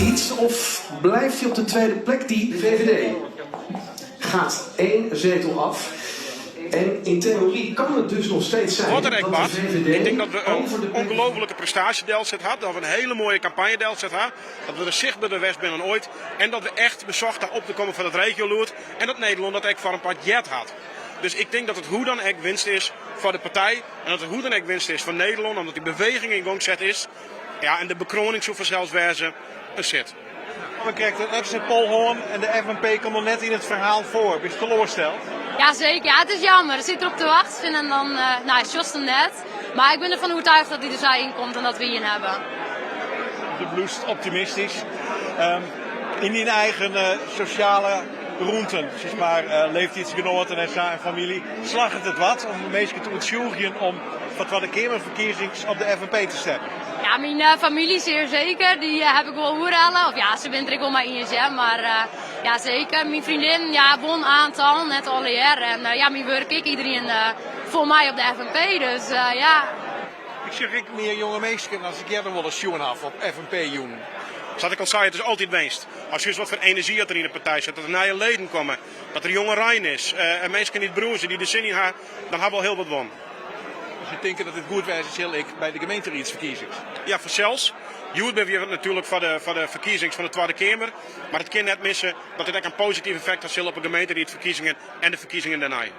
Iets of blijft hij op de tweede plek? Die VVD gaat één zetel af. En in theorie kan het dus nog steeds zijn Wat er ek dat de bart, VVD ik tink dat we over de in ongelooflike prestaasje delset ha, dat we in hiele moaie kampanje delset ha, dat we der sichtberder west binne dan oait en dat we echt besocht ha op te kommen foar dat regiolûd en dat Nederlân dat ek foar in part heard hat. Dus ik tink dat it hoe dan ek winst is foar de partij en dat it hoe dan ek winst is foar Nederlân omdat dy beweging yn gong set is. Ja, en de bekroaning soe fansels wêze in sit. We krekt in exit poll hân en de FNP komt noch net yn it ferhaal foar. Bist teloarsteld? Ja, zeker. Ja, het is jammer. Ik sit derop te wachtsjen en dan, nou, sjochst him net. Mar ik bin derfan oertuige dat dy der sa yn komt en dat we ien hawwe. Do bliuwst optimistysk. Yn dyn eigen sosjale rûnten, sis mar leeftiidsgenoaten en sa en famylje, slagget it wat om de minsken te oertsjûgjen om foar Twadde Keamerferkiezings op de FNP te stemmen? Ja, myn famylje sear seker. Dy haw ik wol oerhelle. Of ja, se binne it der ek wol mei iens hear, mar ja seker. Myn freondinnen, ja wol in oantal, net allegear. En ja, myn wurk ek, iderien foar my op de FNP, dus ja. Ik sjoch ek mear jonge minsken as ik earder wolris sjoen haw op FNP-jûnen. Sa't ik al sei, it is altyd winst. Ast sjochst wat foar enerzjy dat der yn de partij sit, dat der nije leden komme, dat der jongerein is en minsken dy't brûze, dy't der sin yn ha, dan ha we al hiel wat won. Dus je tinke dat it goed wêze sil ek by de gemeenteriedsferkiezings? Ja, fansels. Hjoed binne we hjir natuerlik foar de ferkiezings fan de Twadde Keamer, mar it kin net misse dat dit ek in posityf effekt ha sil op de gemeenteriedsferkiezingen en de ferkiezingen dêrnei.